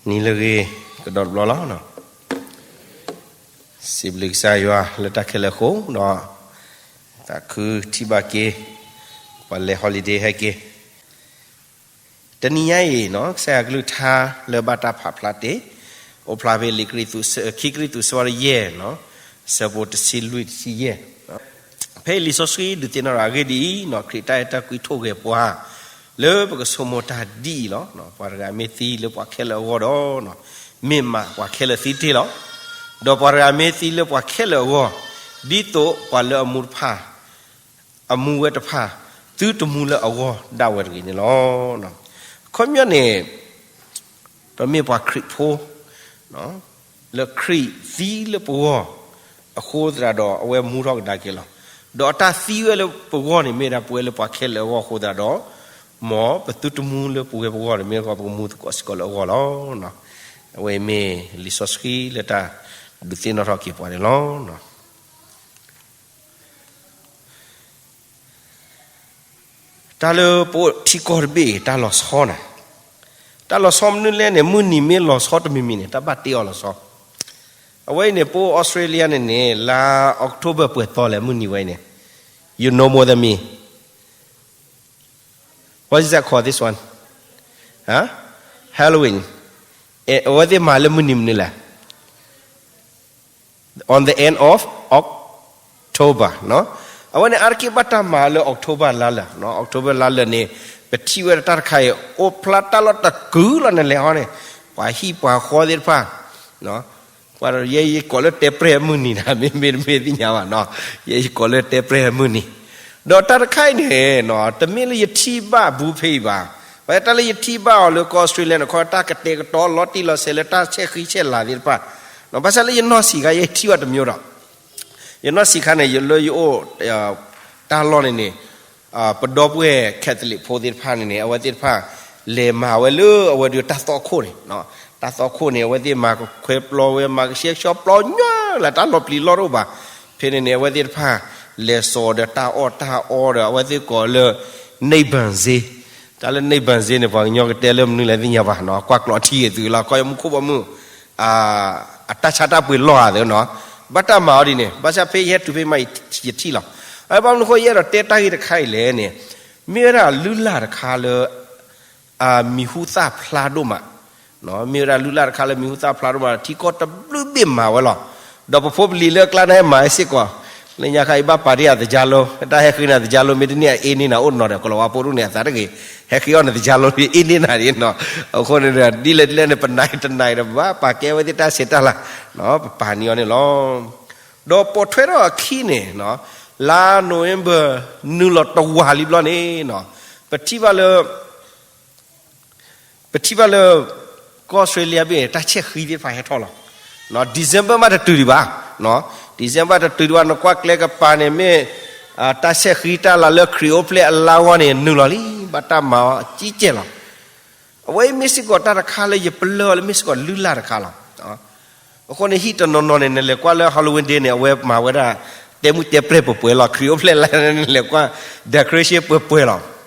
နံၤလၢအဂ့ၤကဒီးတဘျီလီၤ. စံးဘျုးကစၢ်ယွၤလၢတၢ်ခဲလၢာ်အဃိဒီး သးခုထံၣ်ဘၣ်က့ၤ ပှၤလဲၤ holiday ဟဲက့ၤ တနံၤညါအံၤ ကစၢ်ယွၤကလုၢ်ကထါလၢဘၣ်တၢ်ဖးဖျါတ့ၢ် အိၣ်ဖျါဖဲလံာ်ခံကရံၣ်သူး အဆၢဒိၣ်ယဲၢ် အဆၢဖိတဆံလွံၢ်တဆံယဲၢ်. ဖဲအံၤလံာ်စီဆှံဒုးသ့ၣ်နီၣ်ထီၣ်အဂ့ၢ်ဒ်အံၤ, ခရံာ်တၢ်အဲၣ်တၢ်ကွံထိၣ်ဂဲၤပှၤ လၢပကဆိကမိၣ်တၢ်ဒ်အံၤလီၤ. ပှၤတဂၤမ့ၢ်သံလၢပှၤခဲလၢာ်အဂီၢ်ဒီး မ့ၢ်မးပှၤခဲလၢာ်သံတ့ၢ်လီၤ. ဒီးပှၤတဂၤမ့ၢ်သံလၢပှၤခဲလၢာ်အဂီၢ် ဒ်သိးပှၤလၢအမူတဖၣ် အမူဝဲတဖၣ် သုတမူလၢအဂီၢ်ဒၣ်ဝဲတဂ့ၤန့ၣ်လီၤ. အခီပညီန့ၣ် ပမ့ၢ်ပှၤခရံာ်ဖိ လၢခရံာ်သံလၢပဂီၢ် အဃိသတးဒီး အဝဲမူထီၣ်ကဒါက့ၤလီၤ. ဒီးအတၢ်သံဝဲလၢပဂီၢ်န့ၣ် မ့ၢ်ဒၣ်ပဝဲလၢပှၤခဲလၢာ်အဂီၢ်အဃိသတးဒီး မ်ပသုတမူလၢပဝဲပဂီၢ်န့ၣ် မ့ၢ်ပကမူသကိးစ့ၢ်ကီးလၢအဂီၢ်လီၤ. အဝဲမ့ၢ်လံာ်စီဆှံလၢတၢ်ဒုးသ့ၣ်နီၣ်ထီၣ်က့ၤပှၤန့ၣ်လီၤ. တၢ်လၢပအိၣ်ထံကီၢ်တဘ့ၣ် တၢ်လီၤဆီနၤ, တၢ်လီၤဆီမနုၤလဲၣ်န့ၣ် မုၢ်နံၤမ့ၢ်လီၤဆီတမံၤမံၤန့ၣ် တၢ်ဘၣ်တ့အီၤလီၤဆီ. အဝဲအံၤန့ၣ် ပအိၣ်အီစထြ့လယါန့ၣ်န့ၣ် လါ October ပှဲၤသီလဲၣ် မုၢ်နံၤဝဲအံၤန့ၣ် you know more than me. What is that called, this one? Huh? Halloween. အဝဲသ့ၣ်မၤလၢမုၢ်နံၤမနုၤလဲၣ်. On the end of October အဝဲန့ၣ် အါတက့ၢ်ဘၣ်တၢ်မၤလၢ October လါလၢာ်, October လါလၢာ်န့ၣ် ပထံၣ်ဝဲဒၣ်တၢ်တခါအံၤ အိၣ်ဖျါတၢ်လီၢ်တကုာ်လီၤ နလဲၤဟီန့ၣ် ပှၤဟံၣ်ပှၤဃီသ့ၣ်တဖၣ် ပှၤယဲယကိးလၢတဲပြဲၢ်အမုၢ်နံၤနၤ မ့မ့ၢ်တမ့ၢ်သ့ၣ်ညါဘၣ်နီၤ, ယဲယကိးလၢတဲပြဲၢ်အမုၢ်နံၤ, ဒီးတၢ်တခါအံၤန့ၣ် တမ့ၢ်လၢယထံၣ်ဘၣ်ဘူးဖဲအံၤဘၣ်, ပှၤတၢ်လၢယထံၣ်ဘၣ်အီၤလၢကီၢ်အီစထြ့လယါန့ၣ် ခီတၢ်ကတဲာ်ကတီၤလီၤတံၢ်လီၤဆဲးလၢတၢ်ဆဲးဃံဆဲးလၤသ့ၣ်တဖၣ်, ဘၣ်ဆၣ်လၢယနီၢ်ဆံးခါယထံၣ်ဘၣ်တမံၤဒီး ယနီၢ်ဆံးခါန့ၣ် ယလၢယအိၣ် တၢ်လီၢ်န့ၣ်န့ၣ် ပဒီပုၢ်ဝဲၢ် Catholic ဖိသ့ၣ်တဖၣ်န့ၣ်န့ၣ် အဝဲသ့ၣ်တဖၣ် လဲၤမၤဝဲလၢအဝဲဒၣ်တၢ်သီခိၣ်န့ၣ်, တၢ်သီခိၣ်န့ၣ် အဝဲသ့ၣ်မၤကခွဲးပျီဝဲ မၤကဆှဲကဆှီပျီညီလၢ တၢ်လီၤပျံၤလီၢ်တအိၣ်ဘၣ်, ဖဲန့ၣ်န့ၣ် အဝဲသ့ၣ်တဖၣ် လဲၤစိာ်ဒီးတၢ်အီၣ်တၢ်အီဒီး အဝဲသ့ၣ်ကိးလၢ န့ၢ်ဘၣ်စ့, တၢ်လၢန့ၢ်ဘၣ်စ့န့ၣ် ပှၤကညီကတဲလၢမနုၤလဲၣ်သ့ၣ်ညါဘၣ်နီၤ, ကွၢ်ကျီးထံဂ့ၤသုးလီၤ ကီၢ်ယမူခိၣ်ဘီမုၢ် အတၢ်ဆါတၢ်ပှ့ၤလီၢ်ဧါသ့နီၤ, ဘၣ်တၢ်မၤအီၤဒ်န့ၣ်, ဘၣ်ဆၣ်ဖဲယဟဲတုၤဖဲမးယထံၣ်လီၤ. အဘၣ်မနုၤဃိယအဲၣ်ဒိးတဲတၢ်ဂ့ၢ်တခါအံၤလဲၣ်န့ၣ်, မ့ၢ်ဝဲဒၣ်လုၢ်လၢ်တခါလၢ မံၤဟူသၣ်ဖျါဒိၣ်မး, မ့ၢ်ဝဲဒၣ်လုၢ်လၢ်တခါလၢမံၤဟူသၣ်ဖျါဒိၣ်မး ထံကီၢ်တဘျုးဘ့ၣ်မၤဝဲလီၤ. ဒီးပဖိပလံၤလၢအကျါန့ၣ်မၤဝဲစ့ၢ်ကီး, လၢညါခါအံၤဘၣ်ပာ်တ့ၢ်အသကြားလုံး, တၢ်ဟဲဃ့နၤသကြားလုံး မ့ၢ်တန့ၢ်အအ့န့ၢ်နၤအိၣ်နီၤဒီး ကလီၤဝါဖိဒိၣ်န့ၣ် အသးတဂ့ၤ, ဟဲဃ့အီၣ်နၤသကြားလုံး မ့ၢ်အ့န့ၢ်နၤဒ်နီၤ, အဃိန့ၣ် ဒ်လဲၣ်ဒ်လဲၣ်န့ၣ် ပနၢ်တနၢ်ဒီး ပဘၣ်ပာ်ကဲဝဲသ့ၣ်တၢ်ဆဲးတၢ်လၤ, ပပာ်န့ၢ်အီၤန့ၣ်လီၤ. ဒီးပိာ်ထွဲထီၣ်အခံန့ၣ် လါ November နုာ်လီၤတဝာ်လံဘျီန့ၣ်, ပထံၣ်ဘၣ်လၢ ပထံၣ်ဘၣ်လၢ ကီၢ်အီစထြ့လယါဘ့ၣ်န့ၣ် တၢ်ဆဲးဃံသ့ၣ်တဖၣ်ဟဲထီၣ်လီၤ. December မးတတုၤဒံးဘၣ်, December တတုၤဒံးဘၣ် နကွၢ်ကျဲကပၤန့ၣ်မ့ၢ် တၢ်ဆဲးဃံတၢ်လၤလၢခရံာ်အိၣ်ဖျဲၣ်အလါဂီၢ်န့ၣ် နုာ်လီၤလံ, ဘၣ်တၢ်မၤအီၤကံကဲလီၤ. အဝဲအံၤမ့ၢ်စ့ၢ်ကီးတၢ်တခါလၢယပလၢအီၤလၢမ့ၢ်စ့ၢ်ကီးလုၢ်လၢ်တခါလီၤ. အဃိန့ၣ် ဟံၣ်တနီၤနီၤန့ၣ် နလဲၤကွၢ်လၢ Halloween Day န့ၣ် အဝဲမၤဝဲဒၣ် တဲမုၢ်တဲပြဲၢ်ပှဲၤပှဲၤလီၤ, ခရံာ်အိၣ်ဖျဲၣ်လါန့ၣ် နလဲၤကွၢ် decoration ပှဲၤပှဲၤလီၤ.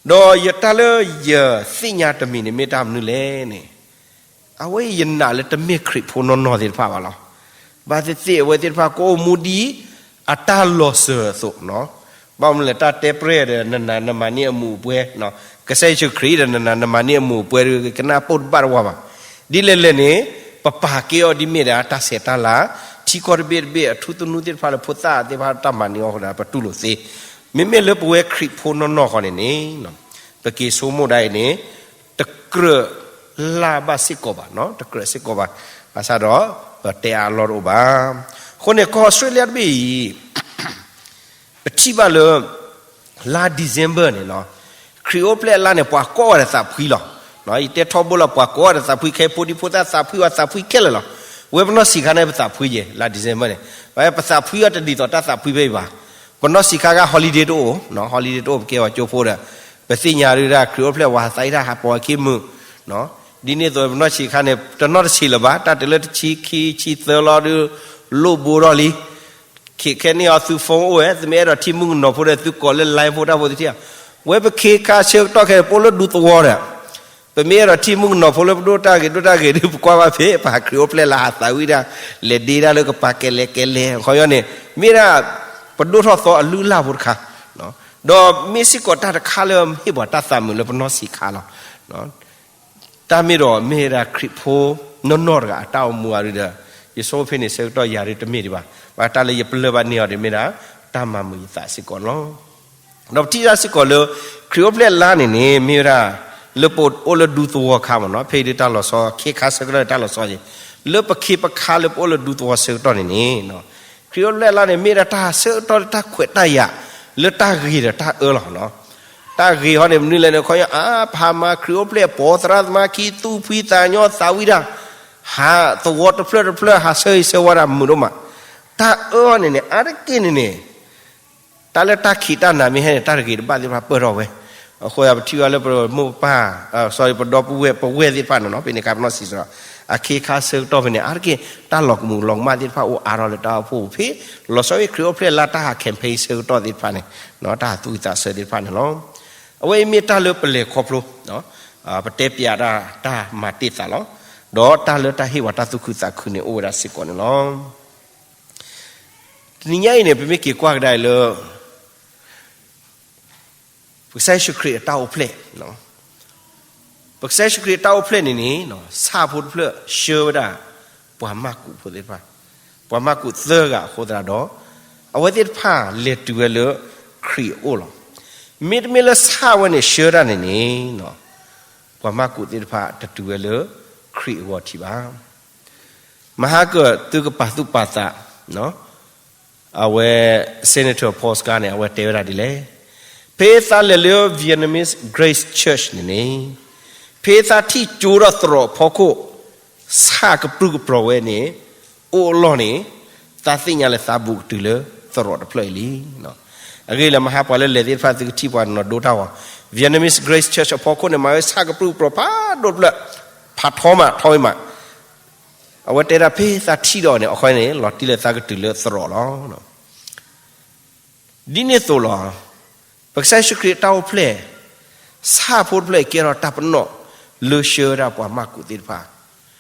ဒီးယတၢ်လၢယသ့ၣ်ညါတမံၤန့ၣ် မ့ၢ်တၢ်မနုၤလဲၣ်န့ၣ်, အဝဲအံၤယနာ်လၢတမ့ၢ်ခရံာ်ဖိနီၢ်နီၢ်သ့ၣ်တဖၣ်ဘၣ်လီၤ. ဘၣ်သ့ၣ်သ့ၣ် အဝဲသ့ၣ်တဖၣ်ကအိၣ်မူဒ်အတၢ်လီၤစၢၤအသိး, ဘၣ်မနုၤလဲၣ် တၢ်တဲပြဲၢ်ဒီး နနာ်နမၤန့ၢ်အမူးအပွဲ, ကစၢ်ယ့ၣ်ၡူးခရံာ်ဒီး နနာ်နမၤန့ၢ်အမူးအပွဲဒီး ကနၢ်ပိၢ်တဘၣ်တဝါဘၣ်. ဒ်လဲၣ်လဲၣ်န့ၣ် ပပာ်ကဲအီၤဒ်မ့ၢ်ဒၣ်တၢ်ဆဲးတၢ်လၤ, ထံကီၢ်တဘ့ၣ်တဘ့ၣ် အထူသနူသ့ၣ်တဖၣ်လၢဖိသၣ်သ့ၣ်တဖၣ်တၢ်မၤန့ၢ်အီၤအဃိဒီး ပတူၢ်လိာ်သ့. မ့မ့ၢ်လၢပဝဲခရံာ်ဖိနီၢ်နီၢ်ဃီန့ၣ်န့ၣ် ပက့ၤဆိကမိၣ်ဒၣ်အံၤန့ၣ် တကြၢးလၢ်ဘၣ်စ့ၢ်ကီးဘၣ်, တကြၢးစ့ၢ်ကီးဘၣ်, ဘၣ်ဆၣ်ဒီး ပတဲအါအလီၢ်တအိၣ်ဘၣ်. အဃိန့ၣ် ကီၢ်အီစထြ့လယါတဘ့ၣ်အံၤ ပထံၣ်ဘၣ်လၢ လါ December န့ၣ် ခရံာ်အိၣ်ဖျဲၣ်အလါန့ၣ် ပှၤကိးဂၤဒဲးသးဖှံလီၤ. ယတဲထီဘိလီၤ ပှၤကိးဂၤဒဲးသးဖှံ ခဲအံၤဖိဒံဖိသၣ်သးဖှံအီၤ သးဖှံခဲလၢာ်လီၤ. ဝဲပနီၢ်ဆံးခါန့ၣ် ပသးဖှံယဲၢ် လါ December န့ၣ်, ပသးဖှံအီၤတဒ်သိးတၢ်သးဖှံဖဲအံၤဘၣ်. ပနီၢ်ဆံးခါဂၤ holiday တအိၣ်, holiday တအိၣ် ပကဲပှၤကၠိဖိဒီး ပသ့ၣ်ညါဒုးဒၣ် ခရံာ်အိၣ်ဖျဲၣ်ဝဲသးအံၤတၢ်ဟးပိာ်ဝဲခံမုၢ် ဒ်န့ၣ်အသိး ပနီၢ်ဆံးခါန့ၣ် တနီၢ်တဆံးလၢၤဘၣ်, တၢ်တုၤလၢတဆံခံဆံသၢလီၤဒုး လိၣ်ဘိထီၣ်လံ. ခဲခဲန့ၣ်အီၤသု phone အိၣ်ဝဲ, သုမ့ၢ်အဲၣ်ဒိးထံၣ်မုၣ်ကနီၤဖိဒီး သုကိးလၢ line ဖိတၢ်ဖိသုထံၣ်ဧါ. ဝဲပခ့ခါဆၢကတီၢ်ခဲအံၤ ပအိၣ်လၢဒူသဝီဒီး ပမ့ၢ်အဲၣ်ဒိးထံၣ်မုၣ်ကနီၤဖိလၢပဒိၣ်တၢ်ဂ့ၤဒိၣ်တၢ်ဂ့ၤဒီး ပကွၢ်ဘၣ်ဖဲ ပဟးခရံာ်အိၣ်ဖျဲၣ်လါဟးသးဝံၣ်ဒၣ် လဲၤဒ့ဒၣ်လၢကပၤကဲလဲၣ်ကဲလဲၣ် အခီပညီန့ၣ် မ့ၢ်ဒၣ် ပဒိၣ်ထီၣ်သီအလုၢ်အလၢ်ဖိတခါ, ဒီးမ့ၢ်စ့ၢ်ကီးတၢ်တခါလၢဟ့ၣ်ပှၤတၢ်သးမုာ်လၢပနီၢ်ဆံးခါလီၤ. တၢ်မ့ၢ်ဒီးမ့ၢ်ဝဲဒၣ်ခရံာ်ဖိနီၢ်နီၢ်တဂၤအတၢ်အိၣ်မူအရ့ဒီး ယဆိကမိၣ်ဖဲန့ၣ်ဆၢကတီၢ်ယၤဒ်တမ့ၢ်ဒံးဘၣ်, ဘၣ်တၢ်လၢယပလၢၢ်ဘၣ်န့ၢ်အီၤဒ်မ့ၢ်ဒၣ် တၢ်မၤမုာ်ယသးစ့ၢ်ကီးန့ၣ်လီၤ. ဒီးပထံၣ်တၢ်စ့ၢ်ကီးလၢ ခရံာ်အိၣ်ဖျဲၣ်လါန့ၣ်န့ၣ် မ့ၢ်ဝဲဒၣ် လၢပအိၣ်လၢဒူသဝီခါမ့ၢ်နီၤ, ဖဲအံၤဒ်တၢ်လီၤဆီ ခ့ခါဆၢကတီၢ်ဒ်တၢ်လီၤဆီက့ၤ, လၢပခ့ပခါလၢပအိၣ်လၢဒူသဝီဆၢကတီၢ်န့ၣ်န့ၣ် ခရံာ်အိၣ်ဖျဲၣ်လါန့ၣ် မ့ၢ်ဒၣ်တၢ်ဆၢကတီၢ်လၢတၢ်ခွဲးတၢ်ယာ် လၢတၢ်ဂ့ၤဒီးတၢ်အၢလီၤ. တၢ်ဂ့ၤဟီန့ၣ် မနုၤလဲၣ်န့ၣ် ခီ အါ ပဟးမၤခရံာ်အိၣ်ဖျဲၣ် ပိာ်သရၣ်သမါခံ သူၣ်ဖှံသးညီသးဝံၣ်တၢ်, ဟးသဝီတဖျၢၣ်တဖျၢၣ် ဟးဆၢဂ့ၤဆၢဝါတၢ်မုာ်ဒိၣ်မး, တၢ်အၢန့ၣ်န့ၣ် အါတက့ၢ်န့ၣ်န့ၣ် တၢ်လၢတၢ်ခံးတၢ်နၤမ့ၢ်ဟဲန့ၣ် တၢ်တဂ့ၤတဘၣ်သ့ၣ်တဖၣ်ပၢၢ်ထီၣ်ဝဲ, အဃိပထံၣ်ဘၣ်လၢပမိၢ်ပၢ်, ပဒီပုၢ်ဝဲၢ် ပဝဲၢ်သ့ၣ်တဖၣ်န့ၣ်နီၤ ဖဲန့ၣ်ခါပနီၢ်ဆံးစရီ အခ့ခါဆၢကတီၢ်ဖဲန့ၣ် အါတက့ၢ် တၢ်လီၤကမူးလီၤကမၣ်သ့ၣ်တဖၣ်အိၣ်အါထီၣ်လၢတၢ်အိၣ်ဖှိၣ်ပူၤဖဲ လီၤဆီဖဲခရံာ်အိၣ်ဖျဲၣ်လါတၢ်ဟး campaign ဆၢကတီၢ်သ့ၣ်တဖၣ်န့ၣ် တၢ်သူၣ်ဝံၣ်သးဆၢသ့ၣ်တဖၣ်န့ၣ်လီၤ. အဝဲအံၤမ့ၢ်တၢ်လၢပလဲၤခီဖျိ ပတဲပၠးဒၣ်တၢ်မၤတ့ၢ်သးလီၤ. ဒီးတၢ်လၢတၢ်ဟ့ၣ်ပှၤတၢ်သူၣ်ခုသးခုန့ၣ် အိၣ်ဝဲဒၣ်စ့ၢ်ကီးန့ၣ်လီၤ. တနံၤညါအံၤန့ၣ် ပမ့ၢ်က့ၤကွၢ်ကဒါအံၤလၢ ပကစၢ်ယ့ၣ်ၡူးခရံာ်အတၢ်အိၣ်ဖျဲၣ်, ပကစၢ်ယ့ၣ်ၡူးခရံာ်အတၢ်အိၣ်ဖျဲၣ်န့ၣ်န့ၣ် ဆၣ်ဖိတဖျၢၣ်ဆှၢဝဲဒၣ် ပှၤမၢ်ကူးဖိသ့ၣ်တဖၣ်, ပှၤမၢ်ကူးသၢဂၤအဃိသတးဒီး အဝဲသ့ၣ်တဖၣ်လဲၤတုၤဝဲလၢခရံာ်အအိၣ်လီၤ. မ့တမ့ၢ်လၢဆၣ်ဝဲန့ၣ်ဆှၢတၢ်န့ၣ်န့ၣ် ပှၤမၢ်ကူးသ့ၣ်တဖၣ်တတုၤဝဲလၢခရံာ်အဂီၢ်ထံးဘၣ်. မဟါကၢသုကပာ်သူၣ်ပာ်သး, အဝဲ Senator Paul Scar န့ၣ် အဝဲတဲဝဲဒၣ်ဒ်လဲၣ်, ဖဲသးလဲၤလၢ Vietnamese Grace Church န့ၣ်န့ၣ်, ဖဲသးထံၣ်ကၠိဒီးသရိာ်ဖီခိၣ် ဆၣ်ကပြုၢ်ကပြီၤဝဲန့ၣ် အိၣ်အလီၢ်န့ၣ်, သးသ့ၣ်ညါလၢသးဘူးကတုၤလၢသရိာ်တဖျၢၣ်အံၤလံ. အဂ့ၢ်လၢမဟါပှၤလၢလဲၤသ့ၣ်တဖၣ်သုကထံၣ်ပှၤနီၢ်ဒိတၢ်ဂီၤ, Vietnamese Grace Church အဖီခိၣ်န့ၣ် မၤဝဲဆၣ်ကပြုၢ်ကပြီၤဖးဒိၣ်တဖျၢၣ်, ဖးထီမးထီဝဲမး အဝဲတဲဒၣ်ဖဲသးထံၣ်ဒီးန့ၣ် အခီန့ၣ် လီၤတံၢ်လၢသးကတုၤလၢသရိာ်လီၤ. ဒ်န့ၣ်အသိးလီၤ, ပကစၢ်ယ့ၣ်ၡူးခရံာ်အတၢ်အိၣ်ဖျဲၣ်, ဆၣ်ဖိတဖျၢၣ်ကဲထီၣ်တၢ်ပနီၣ်လၢဆှၢဝဲဒၣ်ပှၤမၢ်ကူးသ့ၣ်တဖၣ်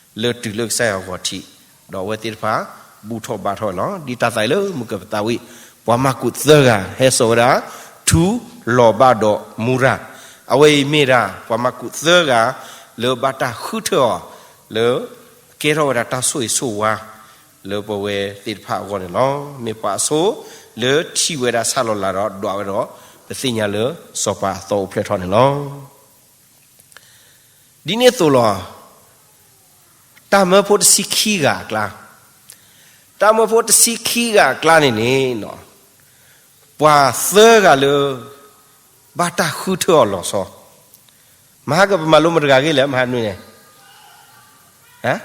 လၢတုၤလၢကစၢ်ယွၤအဂီၤထံး, ဒီးအဝဲသ့ၣ်တဖၣ် ဘူၣ်ထီၣ်ဘါထီၣ်လီၤ. ဒ်တၢ်သးအံၤလၢမုၢ်ကပသးဝံၣ်, ပှၤမၢ်ကူးသၢဂၤ ဟဲစိာ်ဝဲဒၣ် ထူ, လီၤဘၣ်ဒီးမူရၤ, အဝဲအံၤမ့ၢ်ဒၣ် ပှၤမၢ်ကူးသၢဂၤ လၢဘၣ်တၢ်ဃုထၢအီၤ လၢ ကဲထီၣ်ဝဲဒၣ်တၢ်ဆိၣ်ဂ့ၤဆိၣ်ဝါ လၢပဝဲသ့ၣ်တဖၣ်အဂီၢ်န့ၣ်လီၤ. မ့ၢ်ပှၤအဆိ လၢထံၣ်ဝဲဒၣ်ဆၣ်လီၤလးဒီးဒွးဝဲဒီး ပသ့ၣ်ညါလၢစီၤပၤအသီအိၣ်ဖျဲၣ်ထီၣ်န့ၣ်လီၤ. ဒ်န့ၣ်အသိးလီၤ, တၢ်မၢဖိတဆံခံဂၤအကျါ, တၢ်မၢဖိတဆံခံဂၤအကျါန့ၣ်န့ၣ်, ပှၤသၢဂၤလၢ ဘၣ်တၢ်ဃုထၢအီၤလီၤဆီ, မဟါကပမၤလိမတၤတဂၤဂ့ၢ်လဲၣ် မဟါနွံန့ၣ် လီၤတံၢ်